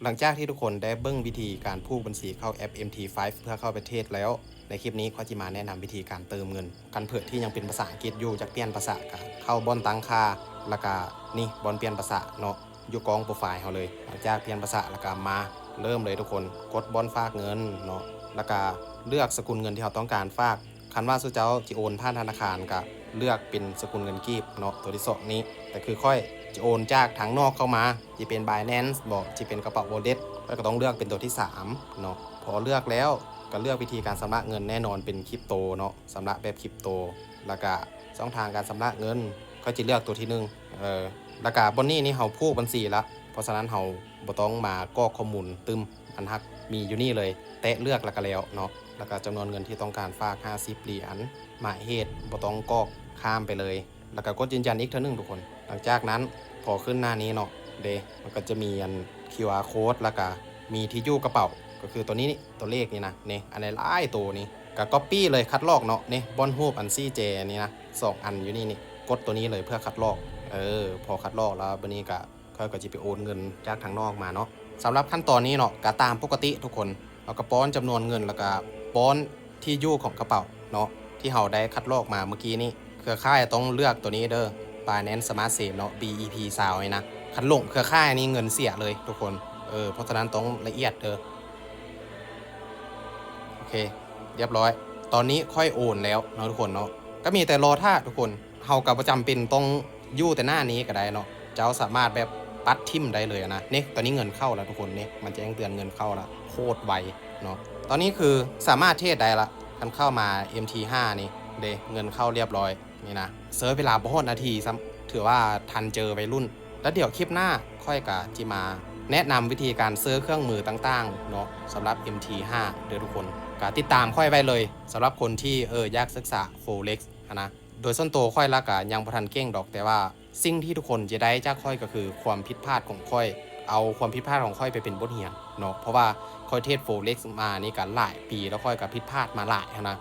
ຫຼັງຈາກທີ່ທຸກຄົນໄດ້ເບິ່ງວິທີການຜູກບັນຊີເຂົ້າແອັບ ເອັມທີໄຟ ເພື່ອເຂົ້າໄປເທຣດແລ້ວ, ໃນຄລິບນີ້ຂ້ອຍຈະມາແນະນຳວິທີການເຕີມເງິນ. ຄັນເຜື່ອທີ່ຍັງເປັນພາສາອັງກິດຢູ່ ຢາກປ່ຽນພາສາ ກະເຂົ້າບ່ອນຕັ້ງຄ່າ ແລ້ວກະນີ້ ບ່ອນປ່ຽນພາສາເນາະ ຢູ່ກ້ອງໂປຣໄຟເຮົາເລີຍ. ຫຼັງຈາກປ່ຽນພາສາ ແລ້ວກະມາເລີ່ມເລີຍທຸກຄົນ, ກົດບ່ອນຝາກເງິນເນາະ ແລ້ວກະເລືອກສະກຸນເງິນທີ່ເຮົາຕ້ອງການຝາກ. ຄັນວ່າສູ່ເຈົ້າຈະໂອນຜ່ານທະນາຄານ ກະເລືອກເປັນສະກຸນເງິນກີບເນາະ ຕົວທີສອງນີ້. ແຕ່ຄືຂ້ອຍຈະໂອນຈາກທາງນອກເຂົ້າມາ, ຈະເປັນ Binance ບໍ ຈະເປັນກະເປົາ Wallet, ຂ້ອຍກະຕ້ອງເລືອກເປັນຕົວທີສາມເນາະ. ພໍເລືອກແລ້ວກະເລືອກວິທີການຊຳລະເງິນ, ແນ່ນອນເປັນຄຣິບໂຕເນາະ, ຊຳລະແບບຄຣິບໂຕ. ແລ້ວກະຊ່ອງທາງການຊຳລະເງິນ ຂ້ອຍຈະເລືອກຕົວທີໜຶ່ງ ເອີ ແລ້ວກະບ່ອນນີ້ນີ້ເຮົາຜູກບັນຊີລະ, ເພາະສະນັ້ນເຮົາບໍ່ຕ້ອງມາກອກຂໍ້ມູນຕື່ມ, ອັນຮັກມີຢູ່ນີ້ເລີຍ, ແຕະເລືອກແລ້ວກະແລ້ວເນາະ. ແລ້ວກະຈຳນວນເງິນທີ່ຕ້ອງການຝາກ ຫ້າສິບຫຼຽນ, ໝາຍເຫດບໍ່ຕ້ອງກອກ, ຂ້າມໄປເລີຍ. ແລ້ວກະກົດຢືນຢັນອີກເທື່ອໜຶ່ງທຸກຄົນ. ຫຼັງຈາກນັ້ນ ພໍຂຶ້ນໜ້ານີ້ເນາະເດ, ມັນກະຈະມີອັນ ຄິວອາ ໂຄດ ແລ້ວກະມີທີ່ຢູ່ກະເປົາ ກະຄືຕົວນີ້ນີ້ ຕົວເລກນີ້ນະ ນີ້ ອັນຫຼາຍໆໂຕນີ້ ກະກັອບປີ້ເລີຍ, ຄັດລອກເນາະ. ນີ້ ບ່ອນຮູບອັນສີ່ແຈນີ້ນະ ສອງອັນຢູ່ນີ້ນີ້ ກົດຕົວນີ້ເລີຍເພື່ອຄັດລອກ. ເອີ ພໍຄັດລອກແລ້ວ ບາດນີ້ກະ ຂ້ອຍກະຈະໄປໂອນເງິນຈາກທາງນອກມາເນາະ. ສຳລັບຂັ້ນຕອນນີ້ເນາະ ກະຕາມປົກກະຕິທຸກຄົນ, ເຮົາກະປ້ອນຈຳນວນເງິນ ແລ້ວກະປ້ອນທີ່ຢູ່ຂອງກະເປົາເນາະ ທີ່ເຮົາໄດ້ຄັດລອກມາເມື່ອກີ້ນີ້. ເຄືອຂ່າຍຕ້ອງເລືອກຕົວນີ້ເດີ Binance Smart Chain ເນາະ ບີອີພີຊາວນີ້ນະ. ຄັນຫຼົງເຄືອຂ່າຍນີ້ເງິນເສຍເລີຍທຸກຄົນ. ເອີ ເພາະສະນັ້ນຕ້ອງລະອຽດເດີ. ໂອເຄ ລຽບຮ້ອຍ. ຕອນນີ້ຂ້ອຍໂອນແລ້ວເນາະທຸກຄົນເນາະ, ກະມີແຕ່ລໍຖ້າທຸກຄົນ. ເຮົາກະບໍ່ຈຳເປັນຕ້ອງຢູ່ແຕ່ໜ້ານີ້ກະໄດ້ເນາະ, ເຈົ້າສາມາດແບບປັດຖິ້ມໄດ້ເລີຍນະ. ນີ້ ຕອນນີ້ເງິນເຂົ້າລະທຸກຄົນ, ນີ້ ມັນແຈ້ງເຕືອນເງິນເຂົ້າລະ ໂຄດໄວເນາະ. ຕອນນີ້ຄືສາມາດເທຣດໄດ້ລະ, ຄັນເຂົ້າມາ ເອັມທີຫ້າ ນີ້ເດ ເງິນເຂົ້າລຽບຮ້ອຍ. ນີ້ນະ ເຊີເວລາບໍ່ຮອດນາທີຊ້ຳ, ຖືວ່າທັນເຈີໄວລຸ້ນ. ແລ້ວດຽວຄລິບໜ້າຂ້ອຍກະຈະມາແນະນຳວິທີການເຊີເຄື່ອງມືຕ່າງໆເນາະ ສຳລັບ ເອັມທີຫ້າ ເດີທຸກຄົນ. ກະຕິດຕາມຂ້ອຍໄວ້ເລີຍ ສຳລັບຄົນທີ່ ເອີ ຢາກສຶກສາ Forex ຫັ້ນນະ. ໂດຍສ່ວນໂຕຂ້ອຍລະກະຍັງບໍ່ທັນເກັ່ງດອກ, ແຕ່ວ່າສິ່ງທີ່ທຸກຄົນຈະໄດ້ຈາກຂ້ອຍກະຄືຄວາມຜິດພາດຂອງຂ້ອຍ, ເອົາຄວາມຜິດພາດຂອງຂ້ອຍໄປເປັນບົດຮຽນເນາະ. ເພາະວ່າຂ້ອຍເທຣດ Forex ມານີ້ກະຫຼາຍປີແລ້ວ, ຂ້ອຍກະຜິດພາດມາຫຼາຍຫັ້ນນະ.